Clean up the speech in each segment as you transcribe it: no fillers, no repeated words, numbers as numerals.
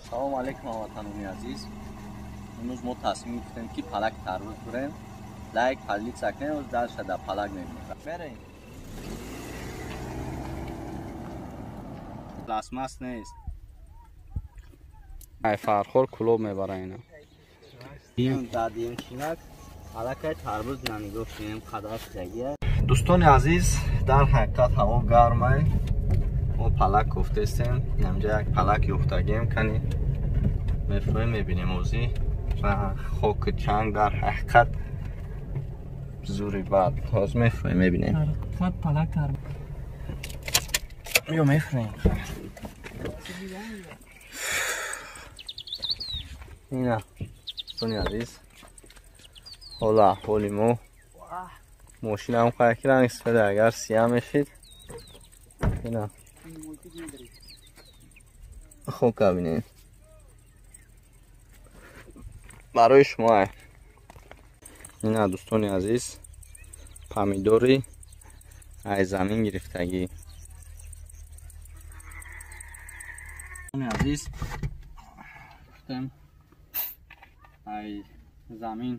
Салом алейкум ҳамватанони азиз. Имрӯз мо тасмим гирифтем ки палак тарбуз бурем. Лайк, поделиться кунем, дальше да палак мебинем. Мерем. Пластмасс нест. Ай фархор кулоб мебара ина. Дадим чинак алакай тарбуз нанигофтем қадар шудагия. Дӯстони азиз, дар ҳақиқат ҳаво гармай. Мо палак кофтестем. Инамҷа як палак ёфтагем, кани мефроем, мебинем озӣ ва хоки чанг дар ҳақиқат зури бад. Ҳоз мефроем, мебинем. Ҳақиқат палак тарбуз. Ё мефроем. Ина, дӯстони азиз, ҳола аҳволи мо. Мошинам қаяки ранг сифаде, агар сия мешид. Ина. Хока бинед. Барои шумо. Ина дӯстони азиз, помидори ай замин гирифтагӣ. Дӯстони азиз, гуфтем ай замин,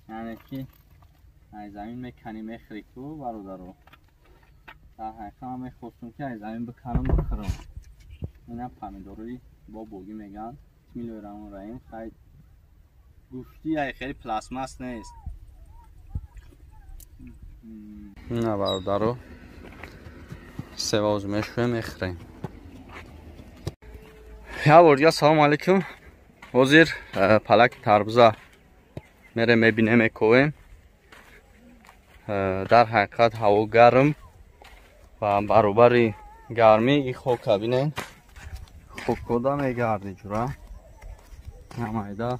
яъне ки ай замин меканӣ мехӯрӣ ку бародаро. Дар ҳақиқат ман мехостум ки ай замин биканам бихӯрам. Ина помидори бобогӣ мегӯянд. Бисмиллоҳи раҳмони раҳим. Хай гӯшти ай хеле пластмасс нест. Ина бародаро, севоз мешӯем, мехӯрем. Я бор дигар салом алейкум. Ҳозир палаки тарбуза мерем, мебинем, мековем. Дар ҳақиқат ҳаво гарм ва баробари гармӣ и хока бинед. Хокода мегарди ҷура. Намайда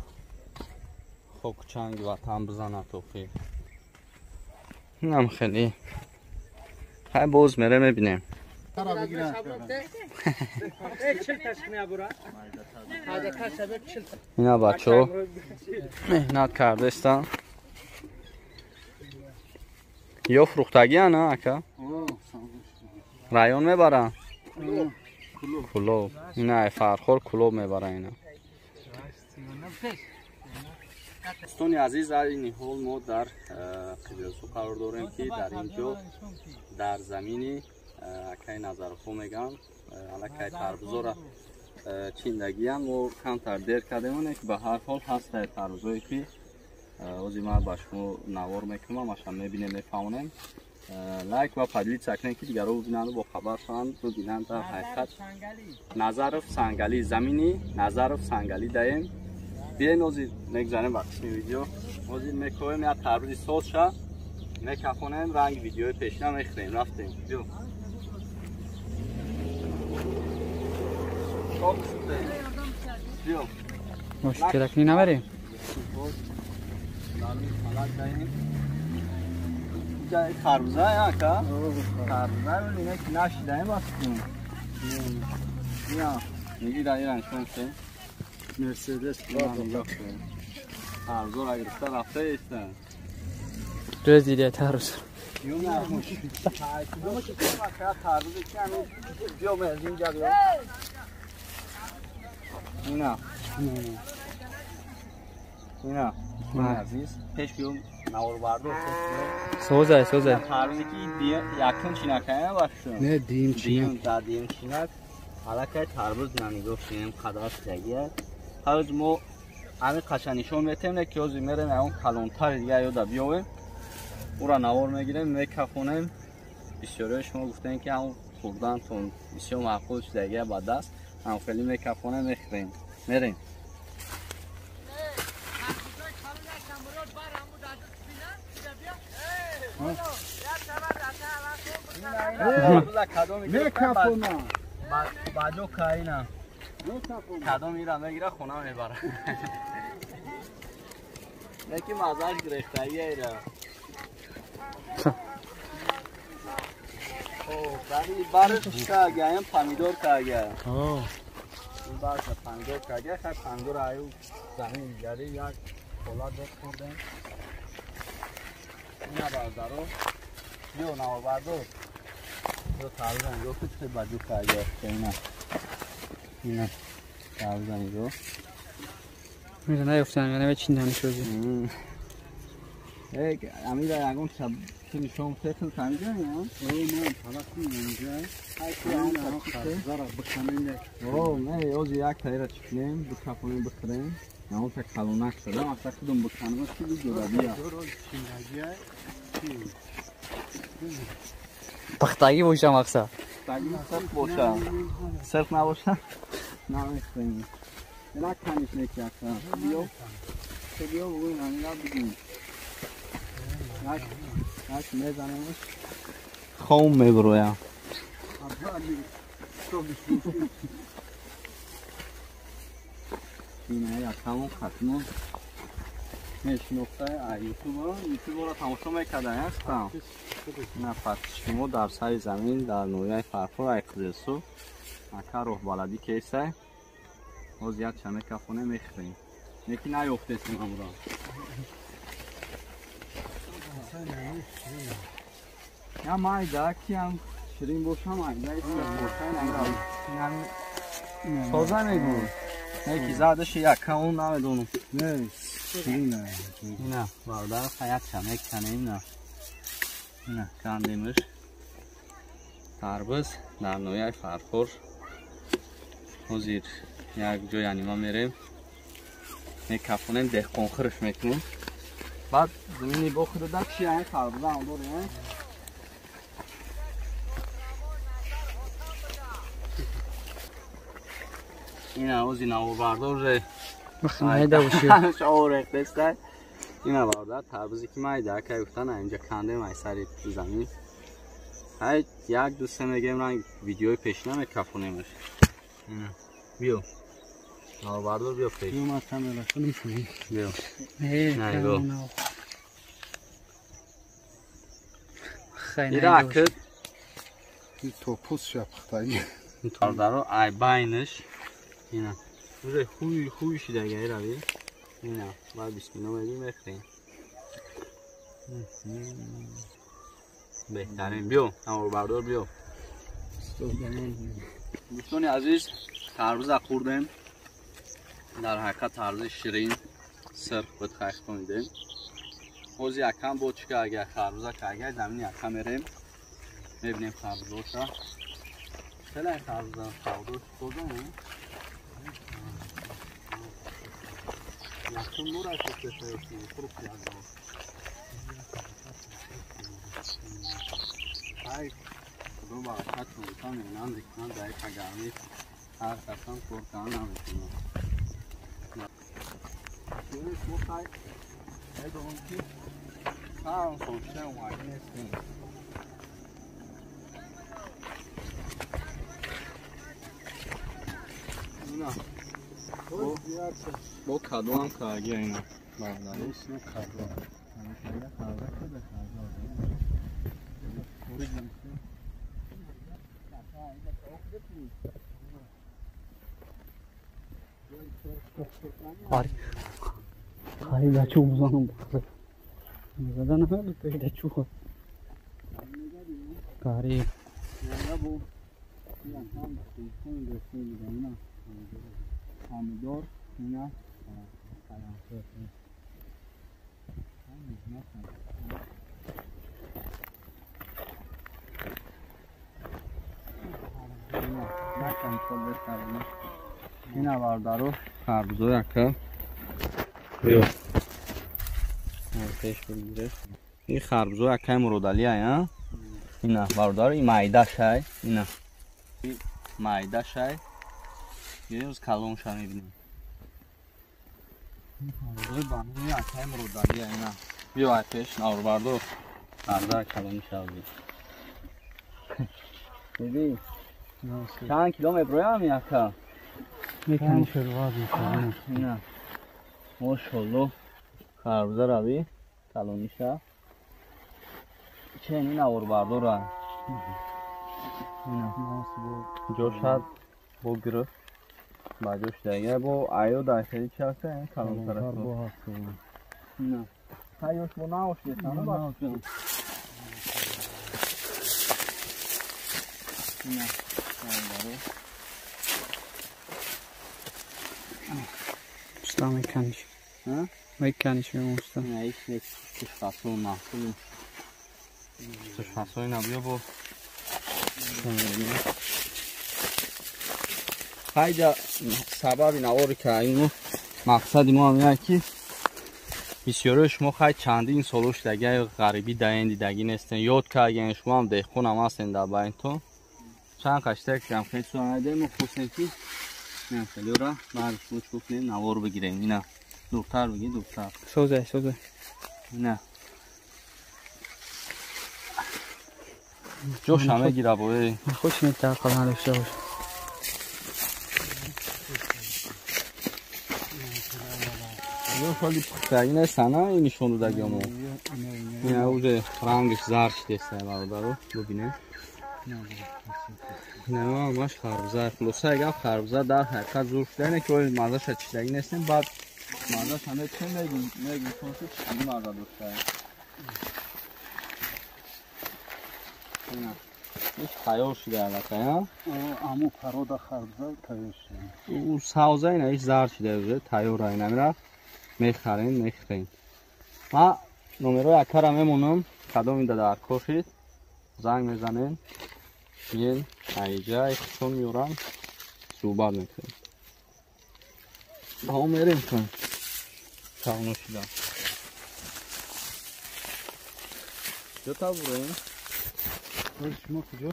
хоку чанги ватан бизанад охир. Инам хеле. Хай боз мерем, мебинем. Ина бачаҳо меҳнат кардастанд. Ё фурӯхтагиан, ака? Район мебаранд? Кулоб. Ина ай фархор кулоб мебаранд ина. Дӯстони азиз, айни ҳол мо дар Қизилсу қарор дорем, ки дар ин ҷо дар замини акай Назаровҳо мегӯянд, аллакай тарбузора чиндагиам. Мо камтар дер кардем, оне ки ба ҳар ҳол ҳастае тарбузое ки ҳозир ман ба шумо навор мекунам, ҳамаша мебинем, мефаҳмонем. Лайк ва поделиться кунед, ки дигарро бибинанду бохабар шаванд, бибинанд. Дар ҳақиқат Назаров Сангалӣ, замини Назаров Сангалӣ даем. Биёен ҳозир мегузарем ба қисми видео. Ҳозир мекоем як тарбузи созша, мекафонем, ранги видеои пешина мехӯрем. Рафтем. Биё. Биё. Мошкилакни набарем. Харбуза ака? Харбуза ине ки нашидаем аст. Ия, ниги дар Иран шон ше. Мерседес Харбузора гирифта рафта истан. Рӯз дида тарбуз. Ина. Ина. Азиз, пеш биём наворбардор. Созай, созай. Тарбузе ки якум чинакая бахшум. Не, дим чинак. Да, дим чинак. Аллакай тарбуз нанигофтем қадар шудагия. Ҳоз мо ҳамин қаша нишон метем, ки ҳозир мерем ягон калонтари дига ёда биёвем. Ура навор мегирем, мекафонем. Бисёриҳои шумо гуфтем, ки ҳамон хӯрдантон бисёр маъқул шудагия ба даст. Ҳам хеле мекафонем, мехӯрем. Мерем. Мекафона. Баҷо каина. Кадом ира мегира, хона мебара. Лекин мазааш гирифтагия ира. Барш кагия, помидор кагия. Барш помидор кагия, хай помидор аю замин дигари як кола дод хӯрдем. Ина бародаро, биё наворбардор. Биё тарбуза нигоҳ кун, чӣ баҷо кагия ина. Ина тарбуза нигоҳ. Мира наёфтан, яна чин намешози. Эй, амира ягон шаб нишон фехл танҷа, я? О, ман палак инҷа. Зара биканем. О, не, ози як таира чикнем, бикафонем, бихӯрем. Наон та калонак шуда, маса худум биканем, ки бигӯра бия. Пахтагӣ боша мақсад. Пахтагӣ сирф боша. Сирф набоша? Намехӯрем. Ина каниш неки ака. Биё. Биё, бугӯ ҳамина бигӯ. Як як мезанемш. Хом меброям. Ина якамон хатмон мешинохта ютубро ютубро тамошо мекардан ҳастам. Ина фатиши мо дар сари замин дар ноҳияи Фархор ай Қизилсу ака роҳбаладӣ кесай. Ҳоз як чаме кафоне мехӯрем. Неки наёфтесем амро. Я майда киам ширин боша майда бошам. Соза мегӯ. Неки задаши яка он намедонам. Не, ширин не. Ина бародар хаят чаме канем на. Ина кандемш. Тарбуз дар ноҳияи Фархор. Ҳозир як ҷой анима мерем. Мекафонем, деҳқонхӯрш мекунем. Баъд замини бохӯрда чи айн тарбуза ам дорем. Ина ози наворбардор же майда боши. Шаорехтестай. Ина бародар тарбузе ки майда акай гуфтан инҷа кандем ай сари замин. Ҳай як ду се мегем ранг видеои пешина мекафонемаш. Ина биё. Наворбардор биё пеш. Биё ма камера кунем шумо. Биё. Не, Ира акид топуз шапхтаги. Бародаро ай байнаш. Ина. Уже хуй хуй шида ира би. Ина, баъд бисмиллоҳ мегӯем мехӯрем. Беҳтарин биё, наворбардор биё. Дӯстони азиз, тарбуза хӯрдем. Дар ҳақиқат тарбузи ширин, сирх буд, хайхтонидем. Ҳозир якам бо чӣ агар харбуза агар замини якам мерем. Мебинем харбузоша. Хеле харбуза савдош тоза не? Якум мура шуд фурӯхт як бор. Ай, худо баракат кунад, меҳнат мекунад, дар як гармӣ ҳар касам кор кардан наметавонад. Медонам ки ҳам фурӯша омадӣ нестем. Ина бо кадуам каги ина бародаро. Хари да чӯб занам бахр. Задан ҳали пешда чӯб. Кари. Помидор, ина ина бародаро харбузо яка. Биё. Пеш бигиреш. Ин харбузо якаи Муродалӣ ай, а? Ина бародаро, ин майдашай, ина. Ин майдашай. Биёз калонша мебинем. Харбузои банони якаи Муродалӣ ай, ина. Биё ай пеш наворбардор. Харбуза калониша бибин. Диди? Чанд кило меброям яка? Мекани шуд вазн. Ина. Мошалло. Харбуза рави калониша. Чен ин наворбардора. Ина. Ҷошад бо гирифт. Ба ҷош дага бо аё дар хели чи ҳаста ин калонтара. Ина. Таёш бо наош нестам ба. Ина. Уста меканиш. Меканиш уста. Не, иш не фасол маҳсул. Фасол набиё бо. Хайда сабаби навори ки мақсади мо ҳам ки бисёриҳои шумо хай чандин соло шудагӣ ғарибӣ даен дидагӣ нестен, ёд карген, шумо ҳам деҳқон ҳам ҳастен дар байнтон. Чанд қаштак ҳам хеле суанайдем, мо хостем ки хелеро баъд шумо чӣ кунем, навор бигирем. Ина дуртар бигир, дуртар. Созай, созай. Ина ҷош ҳам мегира бо. Хуш метақал надошта бош. Ё холи пухтагӣ нестана ин нишон додагиё мо. Ина уже рангаш зард шудеста бародаро, бубинед. Ина ҳамаш харбуза. Хулоса гап харбуза дар ҳақиқат зур шуда, ине ки ои маззаша чиштагӣ нестем, баъд маззаша мечем, мегум чун шуд чӣ мазза дошта. Ина иш тайёр шуда аллакай, а? Аму парода харбуза тайёр шуда. У савза ина иш зард шуда уже тайёр, ина мера мехарем, мехӯрем. Ма номерои акара мемонам, кадом ида дар кор шид, занг мезанем, миен аиҷа ихтисом меорам, суҳбат мекунем. Ҳо мерем кун. Тавно шуда. Ҷо табурем? Шумо куҷо?